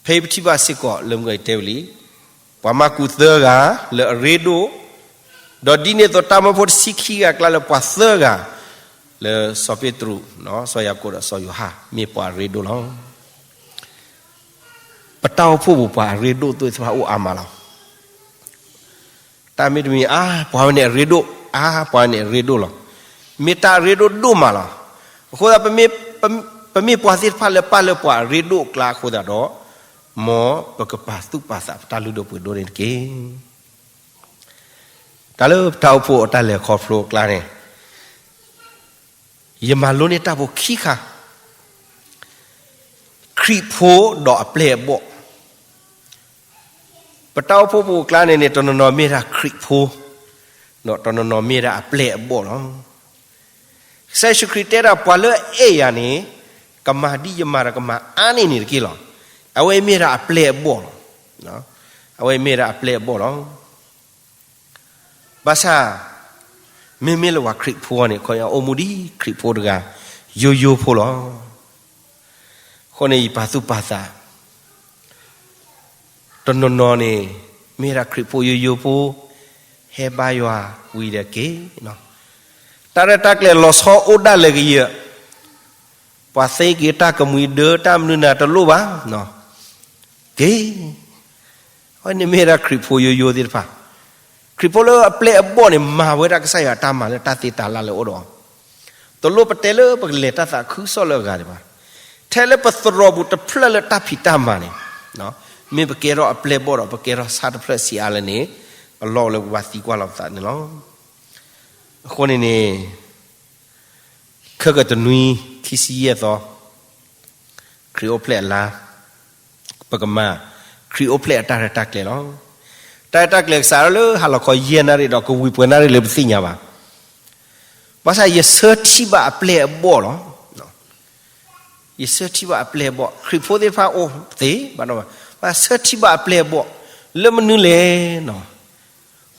ဖဲအံၤပထံၣ်ဘၣ်စ့ၢ်ကီးလၢမုၢ်ဂီၤအံၤတဲဝဲလံ, ပှၤမၢ်ကူးသၢဂၤလၢအရ့ဒိၣ်, ဒီးဒ်န့ၣ်အသိးတၢ်မၢဖိတဆံခံဂၤအကျါလၢပှၤသၢဂၤ, လၢစီၤပ့းတရူး, စီၤယၤကိာ်ဒီးစီၤယိၤဟၣ် မ့ၢ်ပှၤအရ့ဒိၣ်လီၤ. ပတၢ်အိၣ်ဖှိၣ်ပူၤပှၤအရ့ဒိၣ်သ့ၣ်တဖၣ်အိၣ်အါမးလီၤ. တၢ်မ့တမ့ၢ် အါ ပှၤဝဲန့ၣ်အရ့ဒိၣ်, အါ ပှၤန့ၣ်အရ့ဒိၣ်လီၤ. မ့ၢ်တၢ်အရ့ဒိၣ်ဒိၣ်မးလီၤ. အဃိသတး ပမ့ၢ်ပှၤသ့ၣ်တဖၣ်လၢပာ်လၢပှၤအရ့ဒိၣ်အကျါအဃိသတးဒီး, မ်ပကပာ်သူၣ်ပာ်သးပတၢ်လုၢ်ဒိၣ်ပှ့ၤဒိၣ်န့ၣ်တက့ၢ်. တၢ်လၢပတၢ်အိၣ်ဖှိၣ်အတၢ်လဲၤခီဖျိအကျါန့ၣ်, ယမၤလိန့ၢ်တၢ်ဖိခံခါ, ခရံာ်ဖိဒီးအပျဲၢ်အဘီၣ်. ပတၢ်အိၣ်ဖှိၣ်ဖိအကျါန့ၣ်န့ၣ် တနီၤနီၤမ့ၢ်ဒၣ်ခရံာ်ဖိ, ဒီးတနီၤနီၤမ့ၢ်ဒၣ်အပျဲၢ်အဘီၣ်လီၤ. ကစၢ်ယ့ၣ်ၡူးခရံာ်တဲဒၣ်ပှၤလၢအအဲၣ်ယၤန့ၣ်, ကမၤဒ်ယမၤဒီးကမၤအါန့ၢ်န့ၣ်တက့ၢ်လီၤ. အဝဲမ့ၢ်ဒၣ်အပျဲၢ်အဘီၣ်လီၤ. အဝဲမ့ၢ်ဒၣ်အပျဲၢ်အဘီၣ်လီၤ. ဘၣ်ဆၣ်, မ့မ့ၢ်လၢပှၤခရံာ်ဖိအံၤန့ၣ် ခီအအိၣ်မူဒ်ခရံာ်ဖိတဂၤ, ယိယိဖိလီၤ. အဃိန့ၣ်ယပာ်သူၣ်ပာ်သး, တနီၤနီၤန့ၣ်, မ့ၢ်ဒၣ်ခရံာ်ဖိယိယိဖိ, ဟဲဘါယွၤဝံၤဒီးက့ၤ, တၢ်ရဲၣ်တၢ်ကျဲၤလီၤဆီအိၣ်ဒၣ်လဲာ်ကယဲၢ်, ပှၤသ့က့ၤတၢ်ကမှံဒၢတၢ်မနုၤနၤတလိၣ်ဘၣ်, က့ၤ အဝဲန့ၣ်မ့ၢ်ဒၣ်ခရံာ်ဖိယိယိသ့ၣ်တဖၣ်, ခရံာ်ဖိလၢအပျဲၢ်အဘီၣ်န့ၣ် မၤဝဲဒၣ်ကစၢ်ယွၤတၢ်မၤလၢတၢ်သ့တၢ်လၢ်လၢအအိၣ်ဒီးအီၤ, တလိၣ်ပတဲလၢပကလဲၤတၢ်သးခုကစီၣ်လၢအဂၤဒံးဘၣ်, ထဲလၢပသရိာ်ပူၤတဖျၢၣ်လၢတၢ်ဖံးတၢ်မၤန့ၣ်, မ့ၢ်ပကဲထီၣ်အပျဲၢ်အဘီၣ်ဒီးပကဲထီၣ်ဆၣ်တဖျၢၣ်ဆံးအါလဲၣ်န့ၣ်, အလီၢ်အိၣ်လၢပကဘၣ်သံကွၢ်လီၤပသးန့ၣ်လီၤ. အဃိန့ၣ်န့ၣ် ခဲကတနွံ ခံဆံယဲၢ်သီ, ခရံာ်အိၣ်ဖျဲၣ်အလါ, ပကမၤ ခရံာ်အိၣ်ဖျဲၣ်အတၢ်ရဲၣ်တၢ်ကျဲၤလီၤ. တၢ်ရဲၣ်တၢ်ကျဲၤကစးထီၣ်လၢဟါလီၤခီယဲၢ်နၣ်ရံၣ်ဒီးကဝံၤပှဲၤနၣ်ရံၣ်လၢပသ့ၣ်ညါဘၣ်. ဘၣ်ဆၣ်ယဆၢထံၣ်ဘၣ်အပျဲၢ်အဘီၣ်လီၤ. ယဆၢထံၣ်ဘၣ်အပျဲၢ်အဘီၣ်, ခရံာ်ဖိသ့ၣ်တဖၣ်အိၣ်သ့ဘၣ်, ဘၣ်ဆၢထံၣ်ဘၣ်အပျဲၢ်အဘီၣ်, လၢမနုၤလဲၣ်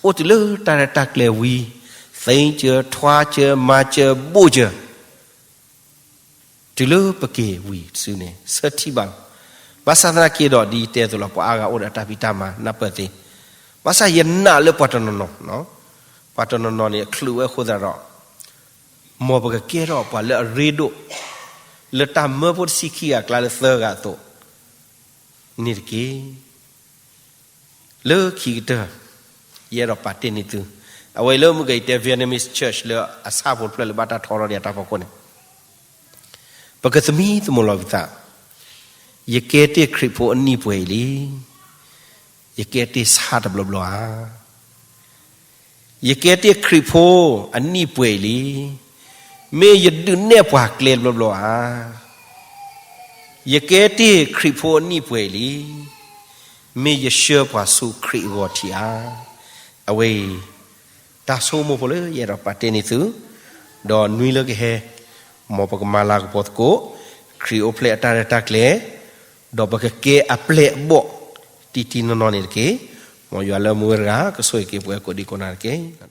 အိၣ်တုၤလၢတၢ်ရဲၣ်တၢ်ကျဲၤဝံၤ, သ့ကၢ, ထွါကၢ, မၤကၢ, ဘိၣ်ကၢ, တုၤလၢပက့ၤဝံၤတစုန့ၣ် ဆၢထံၣ်ဘၣ်လီၤ. ဘၣ်ဆၣ်သနာ်က့ဒီးဒ်ယတဲအသိးလီၤ, ပှၤအါဂၤအိၣ်ဒီးအတၢ်ဖံးတၢ်မၤနၢ်ပၢၢ်သ့, ဘၣ်ဆၣ်ယနာ်လၢပှၤတနီၤနီၤ, ပှၤတနီၤနီၤန့ၣ် အချုးဝဲအဃိသတးဒီး, မ်ပကကဲထီၣ်ပှၤလၢအရ့ဒိၣ်, လၢတၢ်မၢဖိတဆံခံဂၤအကျါလၢသၢဂၤအသိး, န့ၣ်တက့ၢ်. လၢခံကတၢၢ်, ယအဲၣ်ဒိးပာ်တ့ၢ်န့ၢ်သု, အဝဲလၢမုၢ်ဂီၤယတဲ Vietnamese church လၢအဆၣ်ဖိတဖျၢၣ်လၢဘၣ်တၢ်ထီထီၣ်ဒံးအတၢ်ဖီခိၣ်န့ၣ်, ပကသမံသမိးလီၤပသး, ယကဲတ့ၢ်ခရံာ်ဖိအနံၣ်ပှဲၤအံၤလံ, ယကဲတ့ၢ်ဆၣ်တဘျီဘျီဧါ. ယကဲတ့ၢ်ခရံာ်ဖိအနံၣ်ပှဲၤအံၤလံ, မ့ၢ်ယဒုးနဲၣ်ပှၤကျဲတဘျီဘျီဧါ. ယကဲတ့ၢ်ခရံာ်ဖိအနံၣ်ပှဲၤအံၤလံ, မ့ၢ်ယဆှၢပှၤဆူခရံာ်အဂီၤထံးဧါ. အဝဲအံၤ, တၢ်ဆိကမိၣ်ဖိလၢယအဲၣ်ဒိးပာ်တ့ၢ်န့ၢ်သု, ဒီးနွံလၢကဟဲ, မ်ပကမၤလၤကပီၤသကိး, ခရံာ်အိၣ်ဖျဲၣ်အတၢ်ရဲၣ်တၢ်ကျဲၤ, ဒီးပကကဲအပျဲၢ်အဘီၣ်, တံတံနီၢ်နီၢ်န့ၣ်တက့ၢ်. မ်ယွၤလၢမူဝဲတဂၤ ကဆိၣ်ဂ့ၤက့ၤပှၤကိးဒံကိးနီၢ်တက့ၢ်.